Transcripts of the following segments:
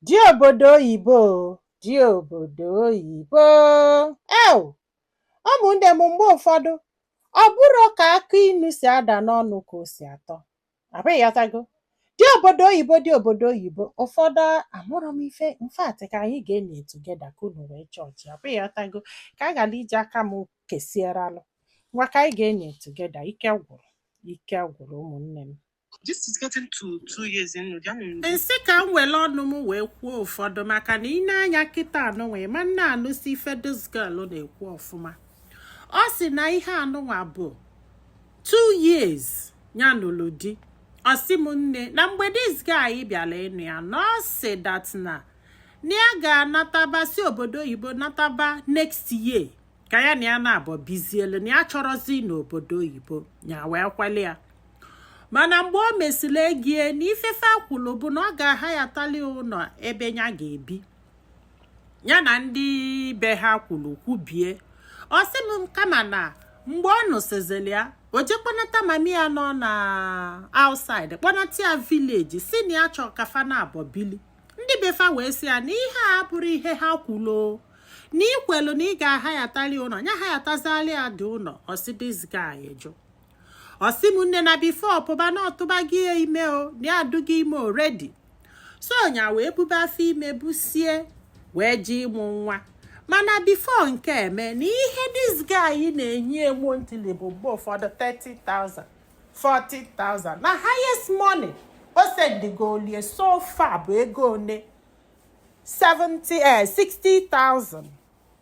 Di obodo oyibo o, di obodo oyibo. Ew! Ụmụnne m, mgbe ụfọdụ ọ bụrụ ka akụ inu si ada n'ọnụ ka o si atọ. Abụghị ghọtago? Di obodo oyibo, di obodo oyibo, ụfọdụ amụrụ m ife. In fact, ka anyị ga-eni together ka unu wee chọọchị. Abụghị ghọtago? Ka a ghara iji aka m kesieralụ. Ngwa, ka anyị ga-eni together. Ike gwụrụ, ike gwụrụ, ụmụnne m. This is getting to 2 years in. Nsị ka m were ọnụ m wee kwuo ụfọdụ, maka na ị na-anya kịta anụnwa, ịma nna anụsi ife this girl na-ekwu ọfụma. Ọ sị na ihe anụnwa bụ 2 years ya nụlụ di. Ọ sị m, nne, na mgbe this guy bịara ịnụ ya, na ọ sị that na ya ga-anataba si obodo oyibo nataba next year, ka ya na ya na-abọ bizielu, na ya chọrọzi n'obodo oyibo ya. Wee kwele ya. Mana mgbe o mesịrị egie na ifefe akwụlụ bụ na ọ ga-aha ya tali ụlọ ebe ya ga-ebi, ya na ndị be ha kwuru kwubie. Ọ sị m, kama na mgbe ọ nụsịzịrị ya, o jee kpọnata mami ya nọ na outside, kpọnata ya village, si na ya chọọ ka fa na abọ bili. Ndị befa wee sị ya na ihe a bụrụ ihe ha kwulo, na ikwelu na ị ga-aha ya tali ụlọ ya, ha ya tazali ya dị ụlọ. Ọsị this guy jụ. Ọsị m, nne, na before pụba na ọtụba gị ya ime o, na ya adụghị ime already. So nya wee bube afọ ime, busie, wee ji ịmụ nwa. Mana before nke eme, na ihe this guy na-enye monthly bụ mgbe ụfọdụ 30,000, 40,000, na highest money o sendigolie so far bụ ego one 70, 60,000.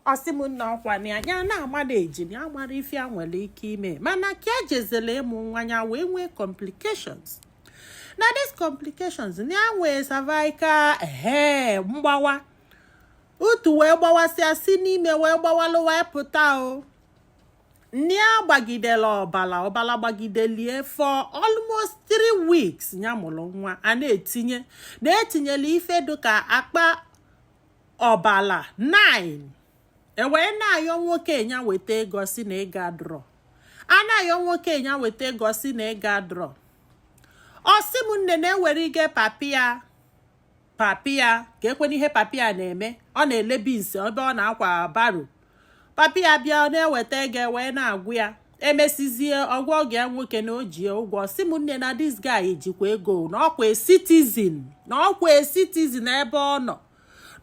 Ọsị m, nna, ọkwa na ya na-amara eji na ya mara ife ya nwere ike ime. Mana ka ejezela ịmụ nwa ya, wee nwee complications. Na this complications, na ya nwee cervical ehe mgbawa, utu wee gbawasịa si n'ime, wee gbawalụ, wee pụta o. Nne ya gbagidere ọbala, ọbala gbagidelie for almost 3 weeks. Ya mụrụ nwa, a na-etinye na-etinyela ife dịka akpa ọbala 9. Ewee na-ayọ nwoke ya weta ego, si na ego adọrọ. A na-ayọ nwoke ya weta ego, si na ego adọrọ. Ọ sị m, nne, na-ewere ige papi ya, papi ya ka ekwena ihe papi ya na-eme. Ọ na-ele beans ebe ọ na-akwa barrow. Papi ya bịa, ọ na-eweta ego, wee na-agwụ ya. Emesizie ọgwụ oge ya nwoke na o ji ụgwọ. Si m, nne, na this guy jikwa ego, na ọkwa citizen, na ọkwa citizen ebe ọ nọ,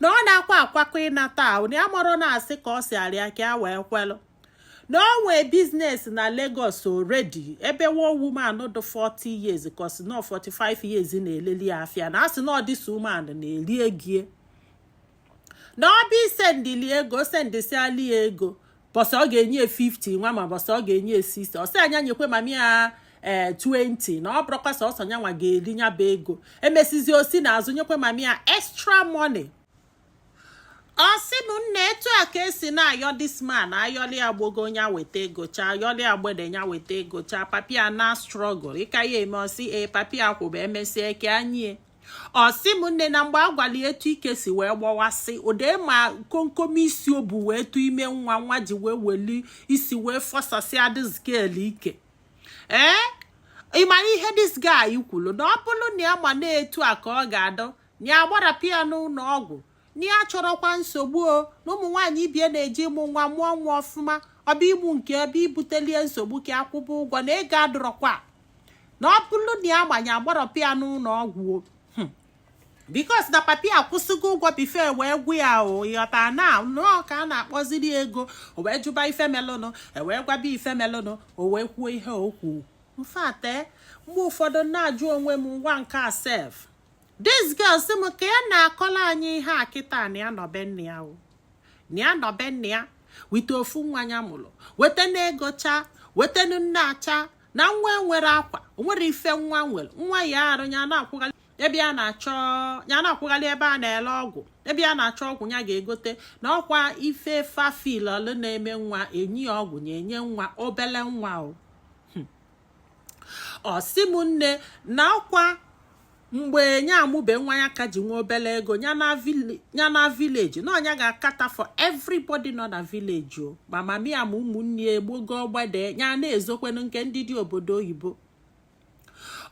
na ọ na-akwa akwakọ ịnata ahụ, na ya mọrọ na-asị ka ọ si arịa ka ya wee kwelụ, na o nwee business na Lagos already, ebe one woman dị 40 years, ka ọ sị na 45 years, na-eleli ya afịa, na asị na ọ dịsa woman na-eri egie, na ọ bụ isendili ego, sendisiali ya ego. Bọsị ọ ga-enye 50 nwa, ma bọsị ọ ga-enye 60. Ọsị anya nyekwe mami ya ee 20, na ọ bụrụkwa sọsọ nyanwa ga-eri ya bụ ego. Emesizi, osi na azụ nyekwe mami ya extra money. Ọ sị m, nna, etu a ka esi na-ayọ this man, ayọli ya gbogo ya weta ego cha, ayọli ya gbede ya weta ego cha. Papi ya na struggle ịka ya eme. Ọsị ee, papi ya kwụba, emesịa eke anyie. Ọ sị m, nne, na mgbe a gwara ya etu ike si wee gbawasị ụda ma komkom isi o bu wee tụ ime nwa, nwa ji wee weli isi wee fọsasịa this girl ike. Ee, ị mara ihe this guy kwuru? Na ọ bụrụ na ya ma na-etu a ka ọ ga-adọ, na ya gbarapụ ya n'ụlọ ọgwụ, na ya chọrọkwa nsogbu o, na ụmụ nwaanyị ibie na-eji ịmụ nwa mụọ nwa ọfụma. Ọ bụ ịmụ nke ebe ibutelie nsogbu ka akwụba ụgwọ na ego adọrọkwa, na ọ bụrụ na ya gbanye agbarọpụ ya n'ụlọ ọgwụ o, because na papi akwụsịgo ụgwọ before wee gwụ ya o. Ịghọta na nnọọ ka a na-akpọziri ego, o wee jụba ife melụnụ, e wee gwaba ife melụnụ, o wee kwuo ihe o kwu. Mfate mgbe ụfọdụ na-ajụ onwe m ngwa nke a sef. This girl sị m ka ya na-akọla anyị ihe a kịta, na ya nọbe nne ya o, na ya nọbe nne ya wite ofu nwa ya mụrụ, weta na ego cha, wetanu nne acha, na nwa nwere akwa, o nwere ife nwa nwere, nwa ya arụ ya na-akwụghalị ebe ya na-achọ, ya na-akwụghalị ebe a na-ele ọgwụ, ebe ya na-achọ ọgwụ ya ga-egote, na ọkwa ife fafil na-eme nwa enyi ya ọgwụ ya enye nwa obele nwa o. Ọ sị m, nne, na ọkwa mgbe nya amụbe nwa ya ka ji nwa obele ego ya na village, na ọnya ga-akata for everybody nọ na village o, ma mami ya ma ụmụnne ya egbogo ogbede ya na-ezokwenu nke ndị dị obodo oyibo.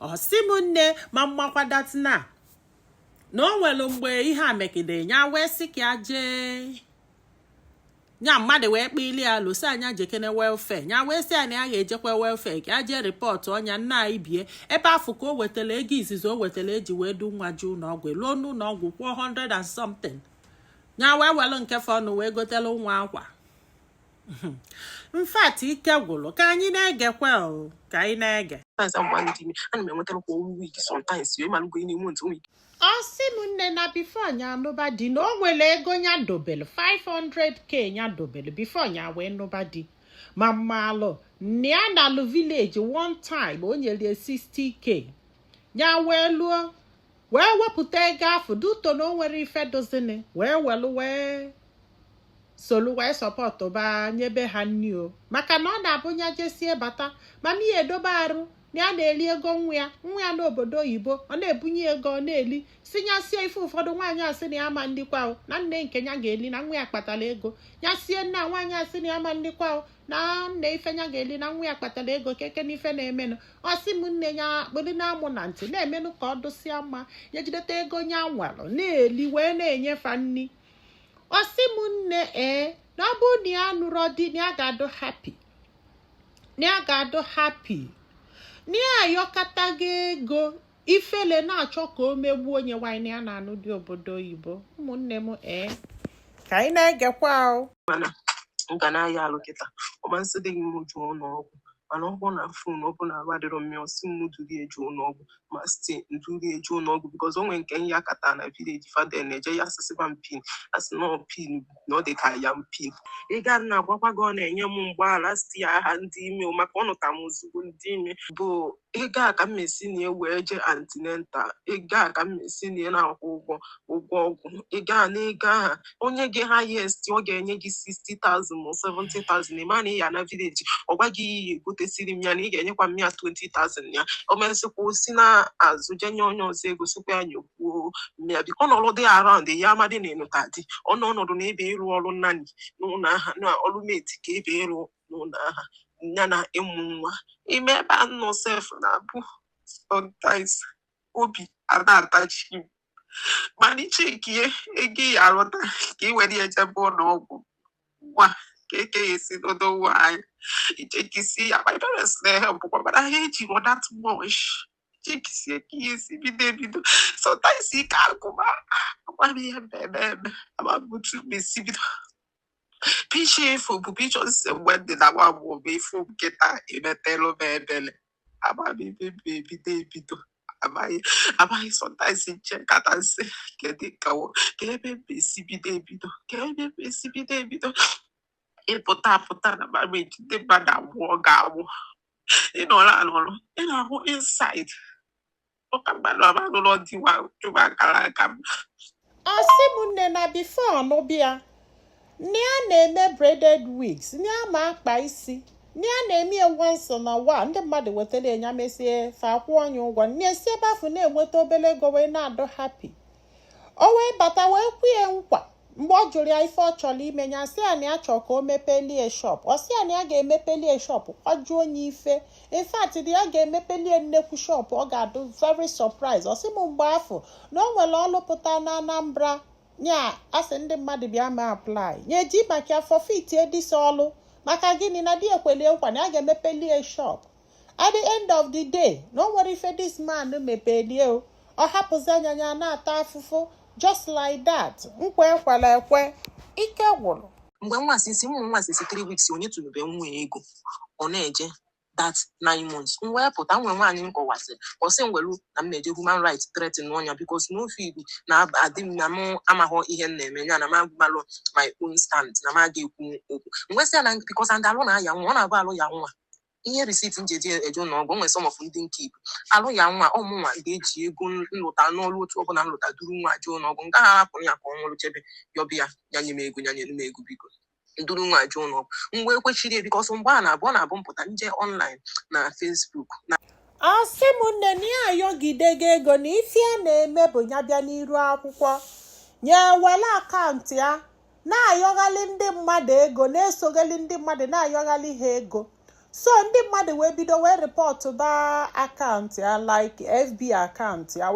Ọ sị m, nne, ma mmakwa that na Na o nwere mgbe ihe a megide ya, wee sị ka ya jee nya mmadụ wee kpili ya lụsị anya jekene welfare. Ya wee sị ya na ya ga-ejekwa welfare ka ya jee report ọnya nna anyị bie ebe afọ, ka o wetara ego izizi o wetara eji wee du nwa ji ụlọ ọgwụ, luo n'ụlọ ọgwụ kwụọ 100 and something. Ya wee welu nke fọnụ wee gotelu nwa akwa. In fact, ike gwụrụ. Ka anyị na-egekwa o, ka anyị na-ege. Sometimes agwa ndị ime ana m enwetara kwa week, sometimes yo ịmalụgo ị na-enwe ntụ week. Ọ sị m nne, na before nya anụba di, na o nwere ego ya dobelu, 500K ya dobelu before nya wee nụba di. Ma mmalụ na ya nalụ village one time, o nyere 60K, ya wee lụọ, wee wepụta ego afụ duto na o nwere ife dozini, wee welu wee solu wee support ba, nyebe ha nni o, maka na ọ na-abụ ya jesie bata, mama ya edobe arụ na ya na-eli ego nwa ya, nwa ya n'obodo oyibo, ọ na-ebunye ego, ọ na-eli sinyasie ife ụfọdụ. Nwaanyị asị na ya ma ndịkwa o, na nne nke ya ga-eli, na nwa ya kpatara ego ya sie. Nna nwaanyị asị na ya ma ndịkwa o, na nne ife ya ga-eli, na nwa ya kpatara ego keke n'ife na-emenụ. Ọ sị m nne, ya akpịrị na-amụ na ntị na-emenụ ka ọ dụsịa mma, ya jideta ego ya nwalụ na-eli wee na-enyefa nni. Ọ sị m nne, ee, na ọ bụrụ na ya nụrụ di, na ya ga-adụ happy, na ya ga-adụ happy, na ya ayọkọtago ego ifele na-achọ ka o megbuo onye nwaanyị na ya na-anụ dị obodo oyibo. Ụmụnne m, ee, ka anyị na-egekwa o. Mana m ga na-aya alụ kịta ọma nsị dịghị m jụọ ụlọ ọgwụ, mana ọ bụrụ na phone, ọ bụrụ na arụ adịrọ mmiri, ọsị m duru eje ụlọ ọgwụ, ma site nduru eje ụlọ ọgwụ, because o nwere nke ya kata na village fada na-eje ya asịsịba m pin, asị na ọ pin na ọ dị ka ya m pin. Ị ga na-agwakwa gị, ọ na-enye m mgbaghara site ya aha ndị ime o, maka ọ nụta m ozugbo ndị ime bụ ego a ka m esi na wee jee antenatal, ego a ka m esi na na-akwụ ụgwọ ọgwụ, ego a na ego aha onye gị highest ọ ga-enye gị 60,000 ma 70,000. Ịma na ị ya na village, ọ gwa gị iyi egotesiri m ya na ị ga-enyekwa m ya 20,000 ya, o mesịkwa o si na-azụ je nye onye ọzọ ego, sikwa ya nyekwuo m ya biko. Ọnọdụ dị around ya amadị na ịnụta di ọnụ ọnọdụ na ebe ịrụ ọrụ nnani n'ụlọ aha na ọrụ mate ka ebe ịrụ n'ụlọ aha ya na ịmụ nwa ime ebe a nọ sef na-abụ sometimes obi a na-atachi m, mana ichekie ego ị arụta ka ị were ya jebe ụlọ ọgwụ nwa ka eke ya esi dodo nwa anyị ichekisi ya. My parents na-ehepụkwa, mana ha ejiro that much chekisie ka ihe esi bido ebido. Sometimes ike agụma agwa m ihe eme eme ama m otu m esi bido picture efu bụ picture nse mgbe m dị na nwa agbọghọ efu m kịta emetelu m ebele ama m ebe m ebido ebido amaghị amaghị. Sometimes nche nkata nsị kedu ka ebe m esi bido ebido, ka ebe m esi bido ebido ịpụta apụta na marriage. Ndị mmadụ agwụọ ga-agwụ, ịnọrọ anọrọ ị na-ahụ inside ụka mmadụ amanụlọ diwa chụba akara aka m. Ọ sị m nne, na before ọnụbịa, nne ya na-eme braided wigs, nne ya ma akpa isi, nne ya na-eme ya once in a while, ndị mmadụ wetara ya, mesie fa akwụọ onye ụgwọ, nne si ebe afọ na-enweta obere ego wee na-adụ happy. O wee bata wee kwue nkwa. Mgbe ọ jụrụ ya ife ọ chọrọ ime, ya sị ya na ya chọrọ ka o mepelie shop. Ọ sị ya na ya ga-emepelie shop, kwajuo onye ife. In fact, na ya ga-emepelie nnekwu shop, ọ ga-adụ very surprise. Ọ sị m mgbe afọ na o nwere ọlụ pụta na Anambra nya, asị ndị mmadụ bịa ma apply, nye ji maka forfeit edisi ọlụ. Maka gịnị? Na di ekwelie nkwa na ya ga-emepelie shop. At the end of the day, na o nwere ife this man mepelie o, ọ hapụzi anya ya na-ata afụfụ just like that. Nkwa ekwela ekwe, ike gwụrụ. Mgbe nwa sisi ụmụ nwa sisi 3 weeks, onye tụrụbe nwa ya ego ọ na-eje that 9 months, m wee pụta nwee nwaanyị m kọwasịrị, ọ sị m welu na m na-eje human rights threaten ọnya because no feel na adị m na mụ amaghọ ihe m na-eme ya na m agbalụ my own stand na m aga ekwu okwu. M wee sị ya na because and alụ na-aya nwa, ọ na-abụ alụ ya nwa ihe receipt m ji eje eje ụlọ ọgwụ nwere some of ndị nke ibu alụ ya nwa ọmụnwa ga-eji ego nlụta n'ọrụ otu ọbụla nlụta duru nwa jee ụlọ ọgwụ nga ha hapụrụ ya ka ọ nwụrụ chebe yọbịa ya nye m ego, ya nyere m ego biko nduru nwa jee ụlọ ọgwụ. Mgbe ekwechiri because mgbe a na-abụ ọ na-abụ mpụta nje online na Facebook na Asị m nne, na ya ayọgidego ego na ife ya na-eme bụ ya bịa n'iru akwụkwọ nye were account ya na-ayọghali ndị mmadụ ego, na-esogali ndị mmadụ na-ayọghali ha ego. So ndị mmadụ wee bido wee report ba account ya, like FB account ya.